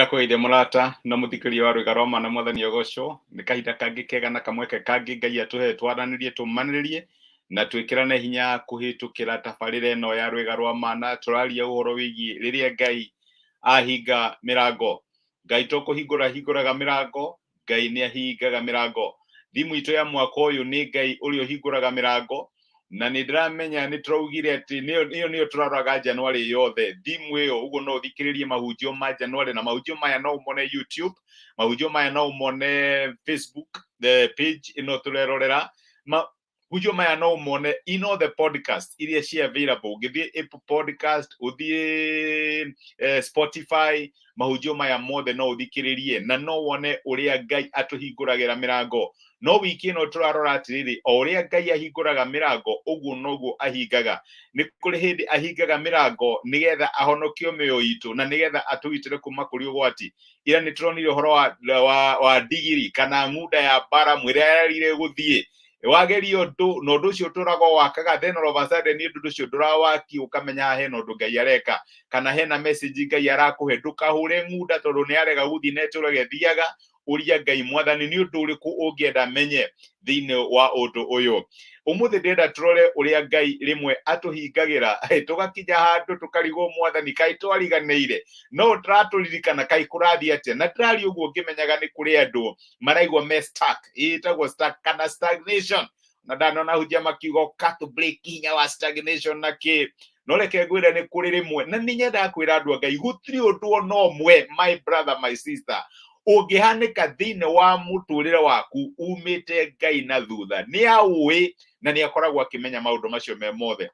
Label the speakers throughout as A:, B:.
A: Ndakũgeithia mũrata na mũthikĩrĩria wa rwĩga rwa mana mwathani ogocwo nĩ kahinda kangĩ kega na kamweke kangĩ Ngai atũhe twaranĩrie tũmanĩrĩrie na twĩkĩrane hinya kũhĩtũkĩra tabarĩra ĩno ya rwĩga rwa mana. Tũraria ũhoro wĩgiĩ rĩrĩa Ngai ahinga mĩrango. Ngai to kũhingũra ahingũraga mĩrango, Ngai nĩ ahingaga mĩrango. Thimu itũ ya mwaka ũyũ nĩ Ngai ũrĩa ũhingũraga mĩrango, na nĩ ndĩramenya nĩ tũraugire atĩ ĩyo nĩyo tũraroraga January yothe. Thimu ĩyo ũguo no ũthikĩrĩrie mahunjio ma January, na mahunjio maya no ũmone YouTube, mahunjio maya no ũmone Facebook, the page ĩno tũrerorera. Mahunjio maya no ũmone in all the podcast iria ci available. Ũngĩthiĩ Apple Podcast, ũthiĩ Spotify, mahunjio maya mothe no ũthikĩrĩrie na no wone ũrĩa Ngai atũhingũragĩra mĩrango. No wiki ĩno tũrarora atĩrĩrĩ, o ũrĩa Ngai ahingũraga mĩrango, ũguo noguo ahingaga. Nĩ kũrĩ hĩndĩ ahingaga mĩrango nĩgetha ahonokio mĩoyo itũ na nĩgetha atũgitĩre kuma kũrĩ ũgwati. Ira nĩ tũronire ũhoro wa ndigiri kana ng'unda ya Balamu ĩrĩa yarire gũthiĩ wageria ũndũ na ũndũ ũcio ũtũraga wakaga, then all of a sudden ũndũ ũcio ndũrawaki, ũkamenya haha hena ũndũ Ngai areka kana hena message Ngai arakũhe. Ndũkahũre ng'unda tondũ nĩ arega gũthiĩ na ĩtũraga ĩthiaga. Ũria Ngai, Mwathani, nĩ ũndũ ũrĩkũ ũngĩenda menye thĩinĩ wa ũndũ ũyũ? Ũmũthĩ ndĩrenda tũrore ũrĩa Ngai rĩmwe atũhingagĩra tũgakinya handũ tũkarigwo, Mwathani, kaĩ twariganĩire? No ũtaratũririkana, kaĩ kũrathiĩ atĩa? Na ndĩraria ũguo ngĩmenyaga nĩ kũrĩ andũ maraigua me stuck, ĩtagwo stuck kana stagnation, na ndanona hunjia makiuga ũka to break hinya wa stagnation na kĩ. No reke ngwĩre, nĩ kũrĩ rĩmwe na nĩ nyendaga kwĩra andũ a Ngai, gũtirĩ ũndũ ona ũmwe, my brother, my sister, ũngĩhanĩka thĩinĩ wa mũtũrĩre waku umĩte Ngai na thutha. Nĩ aũĩ na nĩ akoragwo akĩmenya maũndũ macio me mothe.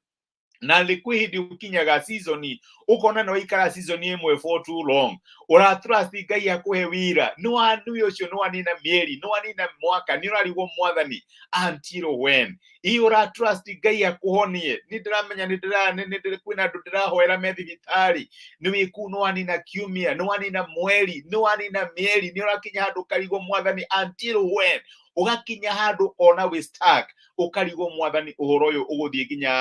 A: Na nĩ kwĩ hĩndĩ ũkinyaga season ũkona nĩ waikara season ĩmwe for too long, ũratrust Ngai akũhe wĩra, nĩ wanui ũcio, nĩ wanina mĩeri, nĩ wanina mwaka, nĩ ũrarigwo, Mwathani, until when? Ĩ ũratrust Ngai akũhonie, nĩ ndĩramenya nĩ ndĩra nĩ nĩ kwĩna andũ ndĩrahoera me thibitarĩ, nĩ wĩkuu, nĩ wanina kiumia, nĩ wanina mweri, nĩ wanina mĩeri, nĩ ũrakinya handũ ũkarigwo, Mwathani, until when? Ũgakinya handũ ona wĩ stuck, ũkarigwo, Mwathani, ũhoro ũyũ ũgũthiĩ nginya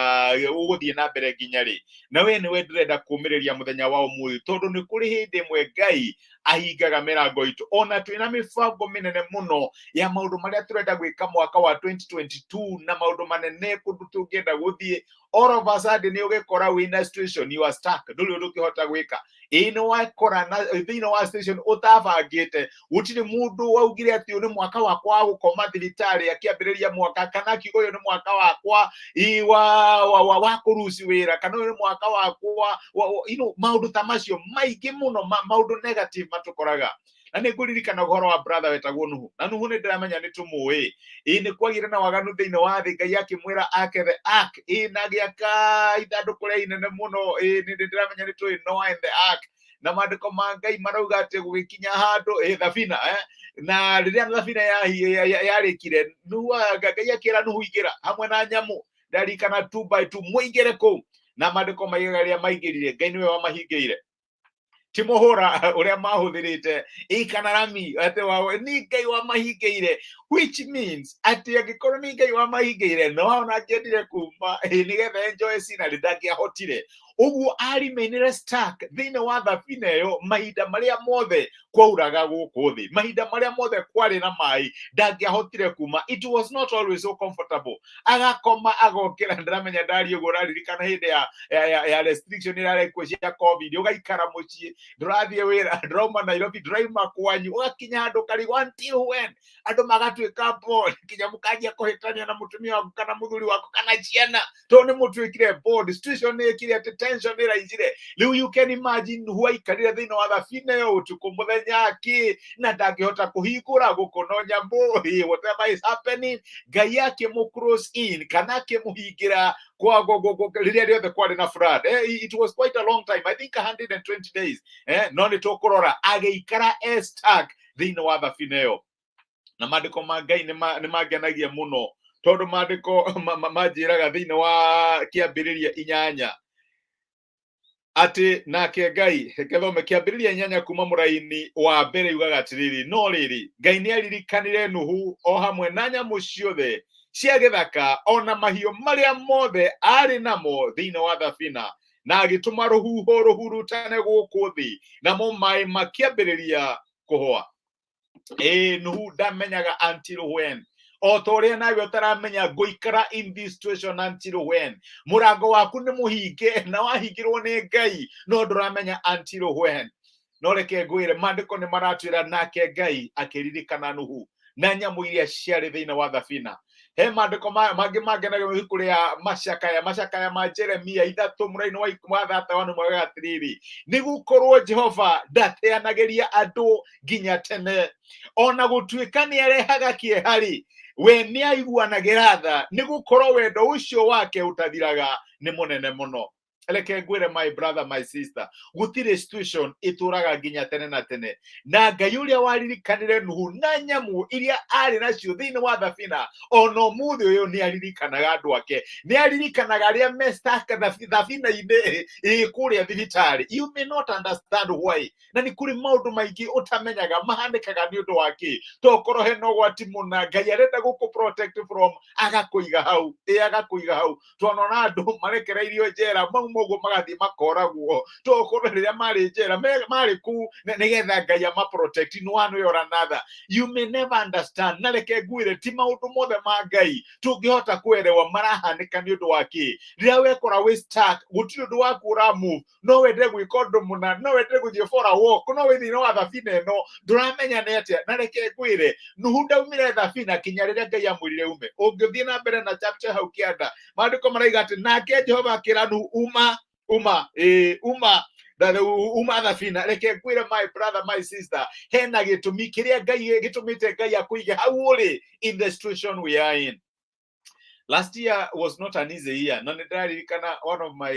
A: ũgũthiĩ na mbere nginya rĩ? Na we nĩwe ndĩrenda kũmĩrĩria mũthenya wa ũmũthĩ, tondũ nĩ kũrĩ hĩndĩ ĩmwe Ngai ahingaga mĩrango itũ ona twĩna mĩbango mĩnene mũno ya maũndũ marĩa tũrenda gwĩka mwaka wa 2022 na maũndũ manene kũndũ tũngĩenda gũthiĩ. All of a sudden nĩ ũgĩkora wĩna situation, you are stuck, ndũrĩ ũndũ ũngĩhota gwĩka. Ĩĩ, nĩ wakora na thĩinĩ wa station ũtabangĩte. Gũtirĩ mũndũ waugire atĩ ũyũ nĩ mwaka wakwa wa gũkoma thibitarĩ akĩambĩrĩria mwaka, kana akiuga ũyũ nĩ mwaka wakwa ĩ, wa kũruci wĩra, kana ũyũ nĩ mwaka wakwa maũndũ ta macio maingĩ mũno, maũndũ negative matũkoraga. Na nĩ ngũririkana ũhoro wa brother wetagwo Nuhu. Na Nuhu nĩ ndĩramenya nĩ tũmũĩ. Ĩ, nĩ kwagĩire na waganu thĩinĩ wa thĩ, Ngai akĩmwĩra ake the ark. Ĩ, na agĩaka ithandũkũ rĩa inene mũno. Ĩ, nĩ ndĩramenya nĩ tũĩ Noah and the ark, na maandĩko ma Ngai marauga atĩ gũgĩkinya handũ thabina, na rĩrĩa thabina yarĩkire, Nuhu, Ngai akĩra Nuhu, ingĩra hamwe na nyamũ, ndarikana two by two, mũingĩre kũu. Na maandĩko maigaga rĩrĩa maingĩrire, Ngai nĩwe wamahingĩire, ti mũhũra ũrĩa mahũthĩrĩte ĩ kana rami, atĩ wa nĩ Ngai wamahingĩire, which means atĩ angĩkorwo nĩ Ngai wamahingĩire, no ona angĩendire kuma nĩgetha enjoy scenery, ndangĩahotire. Ũguo arimainire stuck thĩinĩ wa thabina ĩyo mahinda marĩa mothe kwauraga gũkũ thĩ, mahinda marĩa mothe kwarĩ na maĩ, ndangĩahotire kuma. It was not always so comfortable, agakoma agokĩra. Ndĩramenya ndari ũguo ũraririkana hĩndĩ ya restriction ĩrarĩ kuo cia COVID, ũgaikara mũciĩ, ndũrathiĩ wĩra, ndũrauma Nairobi, ndũrauma kwanyu, ũgakinya handũ ũkarigwo until when. Andũ magatuĩka bored, nginya mũkanjia kũhĩtania na mũtumia waku kana mũthuri waku kana ciana, tondũ nĩ mũtuĩkire bored. Situation nĩ ĩkire atĩ tension nĩ ĩraicire. Rĩu you can imagine Nuhu aikarire thĩinĩ wa thabina ĩyo ũtukũ mũthenya akĩ na ndangĩhota kũhingũra gũkũ no nyamũ. Whatever is happening, Ngai akĩmũ close in kana akĩmũhingĩra kwa rĩrĩa rĩothe kwarĩ na flood. It was quite a long time, I think 120 days. No nĩ tũkũrora agĩikara e stuck thĩinĩ wa thabina ĩyo. Na maandĩko ma Ngai nĩ mangenagia mũno, tondũ maandĩko manjĩraga thĩinĩ wa Kĩambĩrĩria 8 atĩ nake Ngai, reke thome Kĩambĩrĩria 8 kuma mũraini wa mbere, yugaga atĩrĩrĩ, no rĩrĩ, Ngai nĩ aririkanire Nuhu o hamwe na nyamũ ciothe cia gĩthaka o na mahiũ marĩa mothe arĩ namo thĩinĩ wa thabina. Na agĩtũma rũhuho rũhurutane gũkũ thĩ, namo maĩ makĩambĩrĩria kũhũa. Ĩĩ, Nuhu ndamenyaga until when, o ta ũrĩa nawe ũtaramenya ngũikara in this situation until when. Mũrango waku nĩ mũhinge na wahingĩrwo nĩ Ngai, no ndũramenya until when. No reke ngwĩre, maandĩko nĩ maratwĩra nake Ngai akĩririkana Nuhu na nyamũ iria ciarĩ thĩinĩ wa thabina. He maandĩko mangĩ mangenagia ibuku rĩa macakaya, macakaya ma Jeremia 3 mũraini wa 31, mwega atĩrĩrĩ, nĩ gũkorwo Jehova ndateanagĩria andũ nginya tene, ona gũtuĩka nĩ arehaga kĩeha-rĩ, we nĩ aiguanagĩra tha, nĩ gũkorwo wendo ũcio wake ũtathiraga nĩ mũnene mũno. Reke ngwĩre, my brother, my sister, gũtirĩ situation ĩtũraga nginya tene na tene. Na Ngai ũrĩa waririkanire Nuhu na nyamũ iria arĩ nacio thĩinĩ wa thabina, ona ũmũthĩ ũyũ nĩ aririkanaga andũ ake, nĩ aririkanaga arĩa me stuck thabina-inĩ ĩ kũrĩa thibitarĩ. You may not understand why, na nĩ kũrĩ maũndũ maingĩ ũtamenyaga mahanĩkaga nĩ ũndũ wa kĩ. Tokorwo hena ũgwati mũna Ngai arenda gũkũ protect from, agakũiga hau, ĩ agakũiga hau. Twanona andũ marekereirio njera, mauma ũguo magathiĩ makoragwo. Tokorwo rĩrĩa marĩ njera marĩ kũu nĩgetha Ngai ama protect in one way or another. You may never understand. Na reke ngwĩre, ti maũndũ mothe ma Ngai tũngĩhota kuelewa marahanĩka nĩ ũndũ wa kĩ. Rĩrĩa wekora wĩ stuck, gũtirĩ ũndũ waku ũra move, no wende gwĩka ũndũ mũna, no wende gũthiĩ for a walk, no wĩ thĩinĩ wa thabina ĩno, ndũramenya nĩ atĩa. Na reke ngwĩre, Nuhu ndaumire thabina kinya rĩrĩa Ngai amwĩrire ume. Ũngĩthiĩ na mbere na chapter hau kĩanda, maandĩko maraiga atĩ nake Jehova akĩra Nuhu, uma, uma, ĩĩ, uma uma thabina. Reke ngwĩre, my brother, my sister, hena gĩtũmi kĩrĩa Ngai gĩtũmĩte Ngai akũige hau ũrĩ in the situation we are in. Last year was not an easy year. Na nĩndĩraririkana one of my,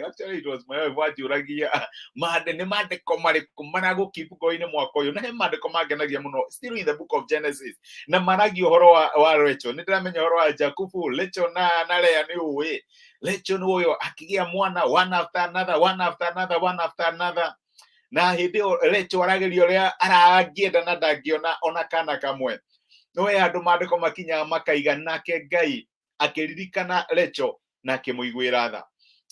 A: actually it was my wife wanjũragia mande nĩ maandĩko marĩkũ maragũkeep ngoro-inĩ mwaka ũyũ. Na he maandĩko mangenagia mũno, still in the book of Genesis, na maragia ũhoro wa Rachel. Nĩ ndĩramenya ũhoro wa Jakubu, Rachel na Lea. Nĩ ũĩ Rachel nĩ ũyũ akĩgĩa mwana one after another, one after another, one after another. Na hĩndĩ ĩyo Rachel arageria ũrĩa arangĩenda na ndangĩona ona kana kamwe. No he handũ maandĩko makinyaga makaiga nake Ngai akĩririkana Rachel na akĩmũiguĩra tha.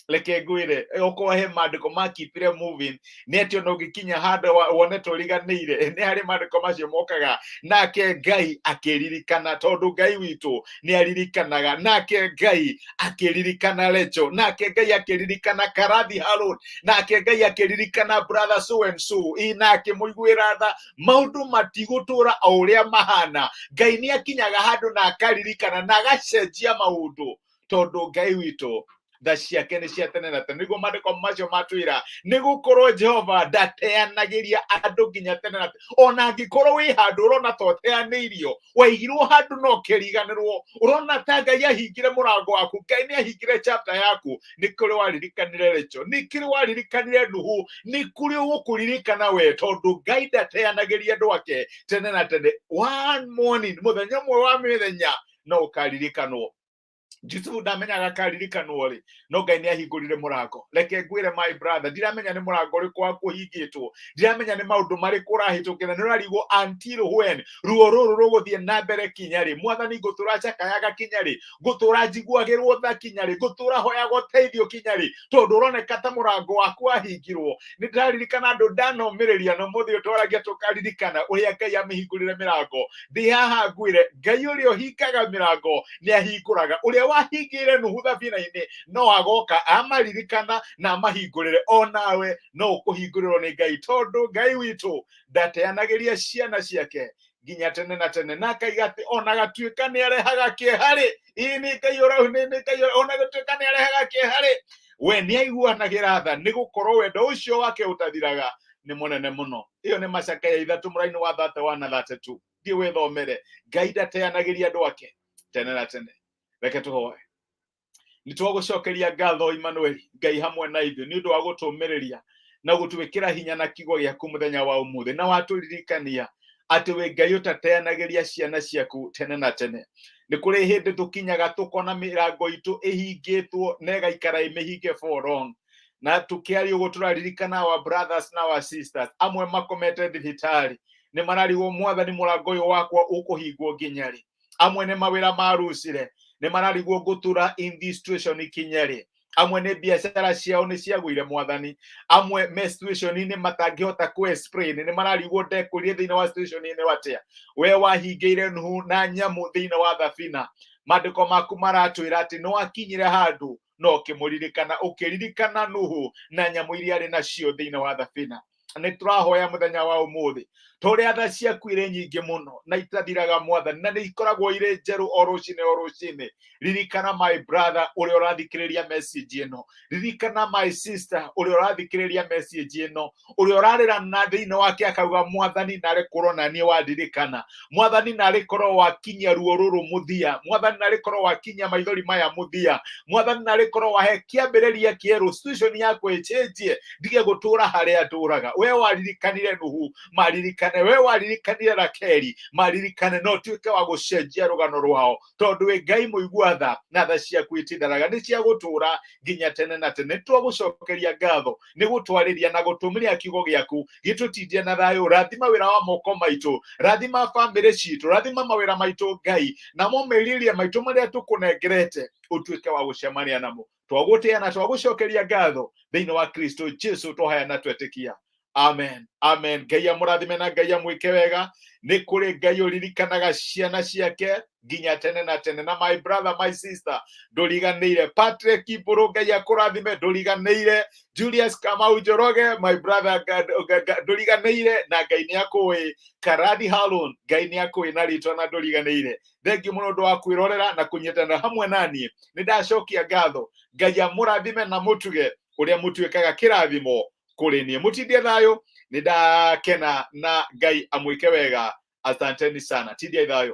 A: Reke ngwĩre, okorwo he maandĩko makipire moving, nĩ atĩ ona ũngĩkinya handũ wone tũriganĩire, nĩ harĩ maandĩko macio mokaga nake Ngai akĩririkana, tondũ Ngai witũ nĩ aririkanaga. Nake Ngai akĩririkana Rachel, nake Ngai akĩririkana Karathi Harold, nake Ngai akĩririkana brother so and so, ĩ na akĩmũiguĩra tha. Maũndũ matigũtũra o ũrĩa mahana. Ngai nĩ akinyaga handũ na akaririkana na agacenjia maũndũ, tondũ Ngai witũ tha ciake nĩ cia tene na tene. Nĩguo maandĩko macio matwĩra, nĩ gũkorwo Jehova ndateanagĩria andũ nginya tene na tene. Ona angĩkorwo wĩ handũ ũrona ta ũteanĩirio, waigirwo handũ no ũkĩriganĩrwo, ũrona ta Ngai ahingire mũrango waku, Ngai nĩ ahingire chapter yaku, nĩ kũrĩ waririkanire Rachel, nĩ kũrĩ waririkanire Nuhu, nĩ kũrĩ ũgũkũririkana we, tondũ Ngai ndateanagĩria andũ ake tene na tene. One morning, mũthenya ũmwe wa mĩthenya, no ũkaririkanwo. Jusufu ndamenyaga akaririkanwo rĩ, no Ngai nĩ ahingũrire mũrango. Reke ngwĩre, my brother, ndiramenya nĩ mũrango ũrĩkũ wakũhingĩtwo, ndiramenya nĩ maũndũ marĩkũ ũrahĩtũkĩra, nĩ ũrarigwo until when, ruo rũrũ rũgũthiĩ na mbere kinya rĩ? Mwathani, ngũtũra cakayaga kinya rĩ? Ngũtũra njiguagĩrwo tha kinya rĩ? Ngũtũra hoyaga ũteithio kinya rĩ? Tondũ ũroneka ta mũrango waku wahingirwo. Nĩ ndĩraririkana andũ ndanomĩrĩria, no mũthĩ ũyũ twaragia tũkaririkana ũrĩa Ngai amĩhingũrire mĩrango. Ndĩ haha ngwĩre, Ngai ũrĩa ũhingaga mĩrango nĩ ahingũraga. Ũrĩa wahingĩire Nuhu thabina-inĩ no agoka amaririkana na amahingũrĩre. Onawe no ũkũhingũrĩrwo nĩ Ngai, tondũ Ngai witũ ndateanagĩria ciana ciake nginya tene na tene. Na akaiga atĩ ona gatuĩka nĩ arehaga kĩeha-rĩ, ĩĩ nĩ Ngai ũrau, nĩ Ngai ona gatuĩka nĩ arehaga kĩeha-rĩ, we nĩ aiguanagĩra tha, nĩ gũkorwo wendo ũcio wake ũtathiraga nĩ mũnene mũno. Ĩyo nĩ macakaya 3 mũraini wa 31 na 32. Thiĩ wĩthomere. Ngai ndateanagĩria andũ ake tene na tene. Reke tũhoe. Nĩ twagũcokeria ngatho, Emmanuel, Ngai hamwe na ithuĩ, nĩ ũndũ wa gũtũmĩrĩria na gũtwĩkĩra hinya na kiugo gĩaku mũthenya wa ũmũthĩ, na watũririkania atĩ wĩ Ngai ũtateanagĩria ciana ciaku tene na tene. Nĩ kũrĩ hĩndĩ tũkinyaga tũkona mĩrango itũ ĩhingĩtwo na ĩgaikara ĩmĩhinge for long. Na tũkĩaria ũguo, tũraririkana our brothers na our sisters amwe makomete thibitarĩ, nĩ mararigwo, Mwathani, mũrango ũyũ wakwa ũkũhingwo nginya rĩ? Amwe nĩ mawĩra marucire, nĩ mararigwo, ngũtũra in this situation kinya rĩ? Amwe nĩ biacara ciao nĩ ciagũire, Mwathani. Amwe me situation-inĩ matangĩhota kũ explain, nĩ mararigwo ndekũrie thĩinĩ wa situation-inĩ atĩa. We wahingĩire Nuhu na nyamũ thĩinĩ wa thabina. Maandĩko maku maratwĩra atĩ nĩ wakinyire handũ no ũkĩmũririkana, ũkĩririkana Nuhu na nyamũ iria arĩ nacio thĩinĩ wa thabina. Nĩ tũrahoya mũthenya wa ũmũthĩ, tũrĩa tha ciaku irĩ nyingĩ mũno na itathiraga, Mwathani, na nĩ ikoragwo irĩ njerũ o rũcinĩ o rũcinĩ. Ririkana my brother ũrĩa ũrathikĩrĩria message ĩno, ririkana my sister ũrĩa ũrathikĩrĩria message ĩno, ũrĩa ũrarĩra na thĩinĩ wake akauga, "Mwathani, narĩ korwo na niĩ wandirikana. Mwathani, narĩ korwo wakinyia ruo rũrũ mũthia. Mwathani, narĩ korwo wakinyia maithori maya mũthia. Mwathani, narĩ korwo wahe kĩambĩrĩria kĩerũ, situation yakwa ĩcenjie, ndige gũtũra harĩa ndũraga." We waririkanire Nuhu, maririkane. We waririkanire Rakeli, maririkane, no tuĩke wa gũcenjia rũgano rwao, tondũ wĩ Ngai mũigua tha na tha ciaku ititharaga, nĩ cia gũtũra nginya tene na tene. Twagũcokeria ngatho nĩ gũtwarĩria na gũtũmĩria kiugo gĩaku gĩtũtindie na thayũ. Rathima wĩra wa moko maitũ, rathima bamĩrĩ citũ, rathima mawĩra maitũ, Ngai, namo merirĩria maitũ marĩa tũkũnengerete ũtuĩke wa gũcemania namo. Twagũtĩa na twagũcokeria ngatho thĩinĩ wa Kristo Jesu tũhaya na twetĩkia, amen, amen. Ngai amũrathime na Ngai amwĩke wega. Nĩ kũrĩ Ngai ũririkanaga ciana ciake nginya tene na tene. Na my brother, my sister, ndũriganĩire. Patrick Mbũrũ, Ngai akũrathime, ndũriganĩire. Julius Kamau Njoroge, my brother, ndũriganĩire na Ngai nĩ akũĩ. Karadi Harun, Ngai nĩ akũĩ na rĩtwa na ndũriganĩire. Thengiũ mũno ũndũ wa kwĩrorera na kũnyitana hamwe naniĩ. Nĩ ndacokia ngatho. Ngai amũrathime na mũtuge ũrĩa mũtuĩkaga kĩrathimo kũrĩ niĩ. Mũtindie thayũ, nĩ ndakena na Ngai amwĩke wega. Asanteni sana, tindiai thayũ.